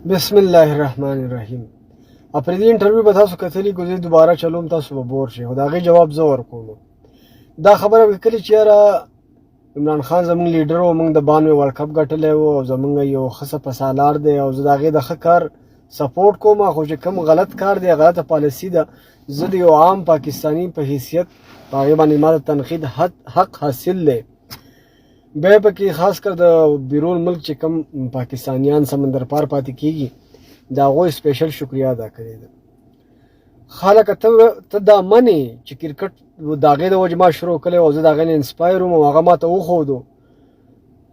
بسم الله الرحمن الرحیم. اپریدي انټرویو به تاسو کتلی کو، زه دوباره چلوم، تاسو به بور شئ، خو د هغې جواب زه ورکوم. دا خبره به کلی چې یاره عمران خان زمونږ لیډر و، موږ د 92 ورلډ کپ ګټلی و او زمونږ یو ښه سپه سالار دی او زه د هغې د ښه کار سپورټ کوم، خو چې کوم غلط کار دی، غلطه پالیسي ده، زه د یو عام پاکستاني په حیثیت په هغې باندې ما د تنقید حق حاصل دی. بیا پکې خاص کر د بیرون ملک چې کوم پاکستانیان سمندر پار پاتې کیږي، د هغوی سپیشل شکریا ادا کړې ده. خلک ته دا منې چې کرکټ د هغې د وجې ما شروع کړی او زه د هغې نه انسپایر وم او هغه ما ته وښودو،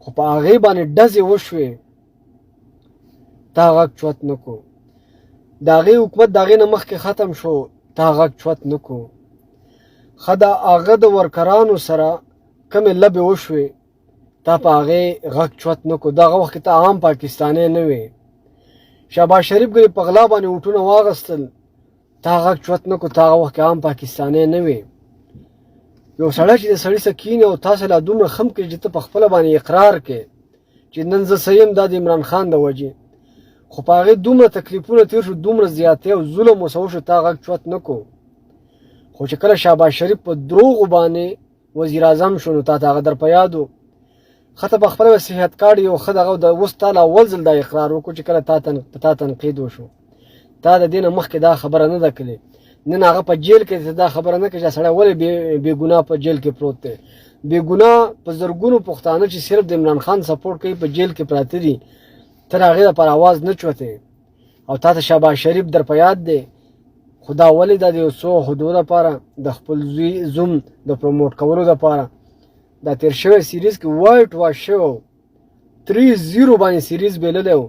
خو په هغې باندې ډزې وشوې، تا غږ چوت نه کو. د هغې حکومت د هغې نه مخکې ختم شو، تا غږ چوت نه کو. ښه، د هغه د ورکرانو سره کومې لبې وشوې، تا په هغې غږ چوت نه کو. دغه وخت کې ته عام پاکستانی نه وې. شهباز شریف ګرې په غلا باندې ووټونه واغستل، تا غږ چوت نه کو، تا هغه وخت کې عام پاکستانی نه وې. یو سړی چې د سړي سره کښېني او تاسو لا دومره خم کړي چې ته په خپله باندې اقرار کې چې نن زه څه یم، دا د عمران خان د وجې، خو په هغې دومره تکلیفونه تېر شو، دومره زیاتی او ظلم ورسره وشو، تا غږ چوت نه کو. خو چې کله شهباز شریف په دروغو باندې وزیر اعظم شو، نو تا ته هغه در په یادو. ښه، ته په خپله صحت کارډ یو ښه دغه د اوس تا له اول ځل دا اقرار وکړو چې کله په تا تنقید وشو، تا د دې نه مخکې دا خبره نه ده کړې. نن هغه په جیل کې ته دا خبره نه کوې چې سړی ولې بې ګناه په جیل کې پروت دی. بې ګناه په زرګونو پښتانه چې صرف د عمران خان سپورټ کوي په جیل کې پراته دي، تر هغې لپاره اواز نه چوتې او تا ته شهباز شریف در په یاد دی. خو دا ولې دا د یو څو عهدو لپاره، د خپل زوی زوم د پروموټ کولو لپاره؟ دا تیر شوی سیریز کې وایټ واش شوی، 3-0 باندې سیریز بللی و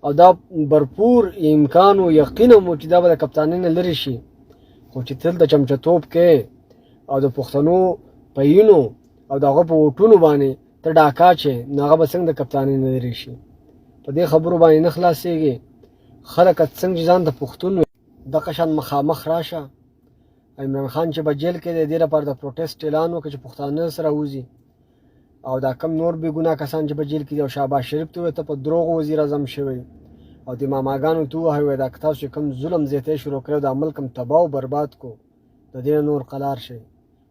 او دا برپور امکان او یقین مو چې دا به د کپتانۍ نه لرې شي، خو چې تل د چمچتوب کې او د پښتنو په وینو او د هغه په ووټونو باندې ته ډاکا چې، نو هغه به څنګه د کپتانۍ نه لرې شي؟ په دې خبرو باندې نه خلاصېږي. خلک څنګه چې ځان ته پښتون دغه شان مخامخ راشه. عمران خان چې به جیل کې دی، دې لپاره د پروټیسټ اعلان وکړ چې پښتانه سره وځي او دا کم نور بې ګناه کسان چې په جیل کې دي. او شهباز شریف ته ته په دروغو وزیر اعظم شوی او د ماماګانو ته ووایه، دا که تاسو چې کوم ظلم زیاتی شروع کړی، دا ملک هم تباه او برباد کو، د دې نور قلار شي.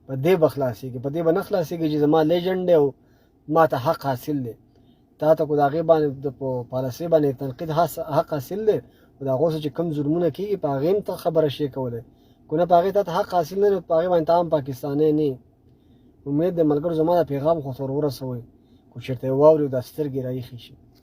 په دې به خلاصېږي؟ په دې به نه خلاصېږي چې زما لیجنډ دی او ما ته حق حاصل دی. تا ته کو د هغې باندې د په پالیسۍ باندې تنقید حق حاصل دی، خو د هغو څه چې کوم ظلمونه کېږي، په هغې هم ته خبره شې کولی. که نه په هغې تا ته حق حاصل نه دی، په هغې باندې ته هم پاکستانی نه. امید د ملګرو زما د پیغام خو سره ورسوئ، که چېرته یې واوري، دا سترګې راایخې شي.